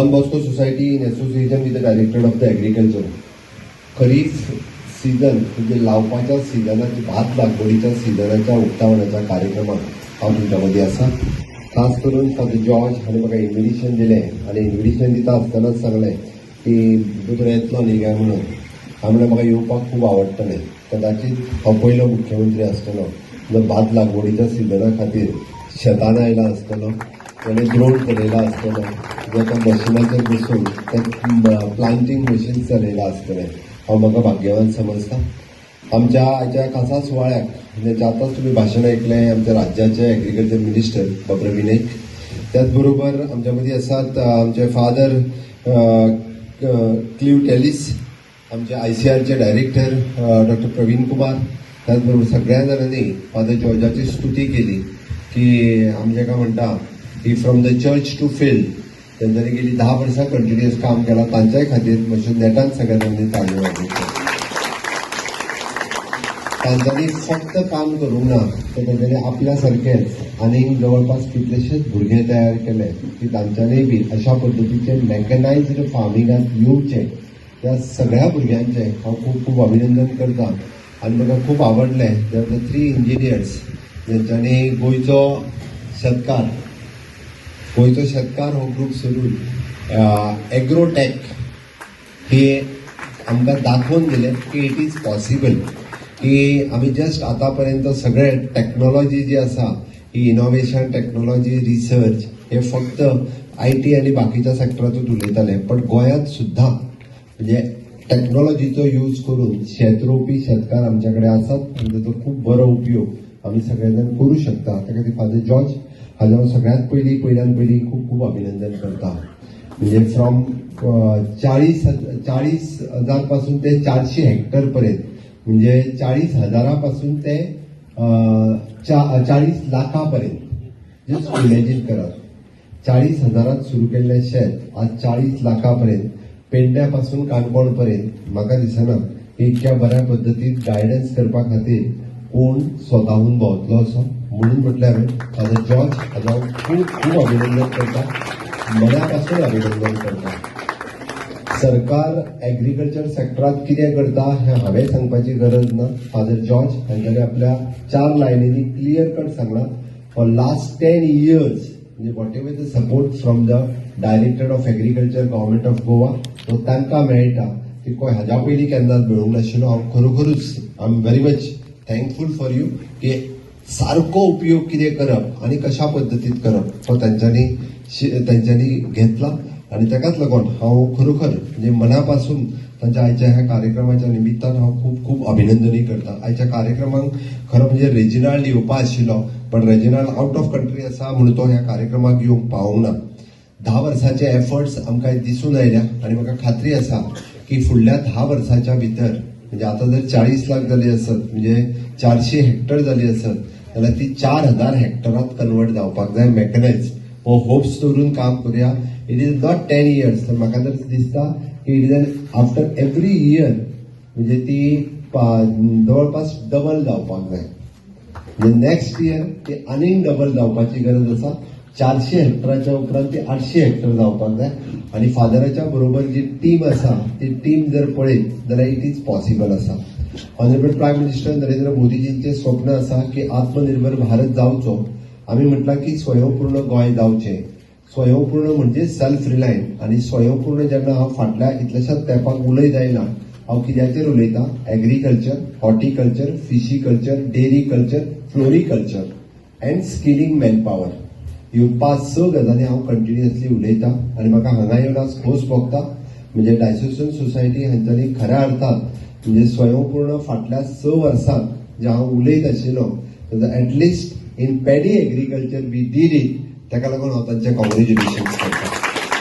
Don Bosco Society in association with the Directorate of the Agriculture kharif season, म्हणजे लावपाच्या सिजनाची, भात लागवडीच्या सिजनाच्या उक्तावणाच्या कार्यक्रमात हांव तुमच्या मदीं आसा. खास करून फादर जॉर्ज हाणें म्हाका इन्विटेशन दिलें आनी इन्विटेशन दिता आसतनाच सांगलें की तूं येतलो न्ही काय म्हणून. हांवें म्हणलें, म्हाका येवपाक खूब आवडटलें. कदाचित हांव पयलो मुख्यमंत्री आसतलो जो भात लागवडीच्या सिजना खातीर शेतान आयला आसतलो, ताणें ड्रोन चलयला आसतलो, जो त्या मशिनाचेर बसून ते प्लांटींग मशीन चलयला आसतलें. हांव म्हाका भाग्यवान समजता. आमच्या आयच्या खासा सुवाळ्याक, म्हणजे आतांच तुमी भाशण आयकलें आमच्या राज्याचे एग्रीकल्चर मिनिस्टर बाब रवी नाईक, त्याच बरोबर आमच्या मदीं आसात आमचे फादर क्लिव टेलिस, आमचे आयसीएआरचे डायरेक्टर डॉक्टर प्रवीण कुमार. त्याच बरोबर सगळ्या जाणांनी फादर जॉर्जाची स्तुती केली की आमचे काय म्हणटा की from the church to field तेंच्यांनी गेली 10 वर्सां कंटिन्युअस काम केलां. तांच्याय खातीर मातशें नेटान सगळ्या जाणांनी ताळयो वाजोवच्यो. तांच्यांनी फक्त काम करूंक ना, तर तांच्यांनी आपल्या सारकेच आनीक जवळपास कितलेशेच भुरगे तयार केले की तांच्यांनी बी अशा पद्दतीचे मॅकनायज्ड फार्मिंगात येवचे. त्या सगळ्या भुरग्यांचें हांव खूब खूब अभिनंदन करता आनी म्हाका खूब आवडलें, there the three engineers जेंच्यांनी गोंयचो शेतकार हो ग्रूप सोडून एग्रोटेक हे आमकां दाखोवन दिलें की it is possible, की आमी जस्ट आतां पर्यंत सगळे टॅक्नोलॉजी जी आसा ही इनोवेशन, टॅक्नोलॉजी, रिसर्च हे फक्त IT आनी बाकीच्या सेक्टरातूच उलयताले, पण गोंयांत सुद्दां म्हणजे टॅक्नोलॉजीचो यूज करून शेत रोवपी शेतकार आमच्या कडेन आसात आनी ताचो खूब बरो उपयोग आमी सगळे जाण करूं शकता. त्या खातीर फादर जॉर्ज हाजें हांव सगळ्यांत पयलीं, पयल्यान पयलीं खूब खूब अभिनंदन करता. म्हणजे फ्रॉम 40,000 पासून ते 400 हेक्टर पर्यंत, म्हणजे 40 हजारा पासून ते 40 लाखा पर्यंत. जस्ट इमॅजीन करात, 40 हजारात सुरू केल्लें शेत आज 40 लाखा पर्यंत, पेडण्या पासून काणकोण पर्यंत. म्हाका दिसना की इतक्या बऱ्या पद्दतीन गायडन्स करपा खातीर कोण स्वताहून भोंवतलो असो. म्हणून म्हटल्यार हांवें फादर जॉर्ज हाजो हांव खूब खूब अभिनंदन करता, मना पासून अभिनंदन करता. सरकार एग्रीकल्चर सेक्टरात कितें करता हें हांवें सांगपाची गरज ना. फादर जॉर्ज हांच्यानी आपल्या चार लायनींनी क्लियर कट सांगलां, फॉर लास्ट 10 इयर्स म्हणजे whatever the support from the Director of Agriculture, Government of Goa, तो तांकां मेळटा ती हाज्या पयलीं केन्नाच मेळूंक नाशिल्लो. हांव खरोखरूच I am very much thankful for you की सारको उपयोग कितें करप आनी कशा पद्दतीन करप तो तांच्यांनी घेतला आनी ताकाच लागून हांव खरोखर म्हणजे मना पासून तांच्या आयच्या ह्या कार्यक्रमाच्या निमित्तान हांव खूब खूब अभिनंदनूय करता. आयच्या कार्यक्रमाक खरो म्हणजे रेजिनाल्ड येवपा आशिल्लो, पण रेजिनाल्ड आउट ऑफ कंट्री आसा म्हणून तो ह्या कार्यक्रमाक येवंक पावूंक ना. 10 वर्साचे एफर्ट्स आमकां दिसून आयल्या आनी म्हाका खात्री आसा की फुडल्या 10 वर्साच्या भितर, म्हणजे आतां जर 40 लाख जाली आसत, म्हणजे 400 हेक्टर जाली आसत, जाल्यार ती 4000 हेक्टरात कन्वर्ट जावपाक जाय मॅकनायज. हो होप्स दवरून काम करुया. It is not 10 years, तर म्हाका तर दिसता की it is an after every year, म्हणजे ती जवळपास डबल जावपाक जाय. म्हणजे नेक्स्ट इयर ती आनीक डबल जावपाची गरज आसा. 400 हेक्टराच्या उपरांत ती 800 हेक्टर जावपाक जाय आनी फादराच्या बरोबर जी टीम आसा ती टीम जर पळयत जाल्यार it is possible आसा. ऑनरेबल प्रायम मिनिस्टर नरेंद्र मोदीजींचे स्वप्न आसा की आत्मनिर्भर भारत जावचो. आमी म्हटलां की स्वयंपूर्ण गोंय जावचें. स्वयंपूर्ण म्हणजे सेल्फ रिलायंट आनी स्वयंपूर्ण जेन्ना हांव फाटल्या इतल्याशाच तेंपाक उलयत आयला, हांव कित्याचेर उलयतां? Agriculture, horticulture, fishiculture, dairy culture, floriculture and skilling man power. ह्यो पांच स गजाली हांव कंटिन्युअसली उलयतां आनी म्हाका हांगा येवन आज खोस भोगता. म्हणजे डायसेसन सोसायटी हांच्यांनी खऱ्या अर्थान म्हणजे स्वयंपूर्ण फाटल्या 6 वर्सांत जे हांव उलयत आशिल्लो, at least in paddy agriculture we did it. ताका लागून हांव तांचें कॉंग्रेच्युलेशन्स करतां.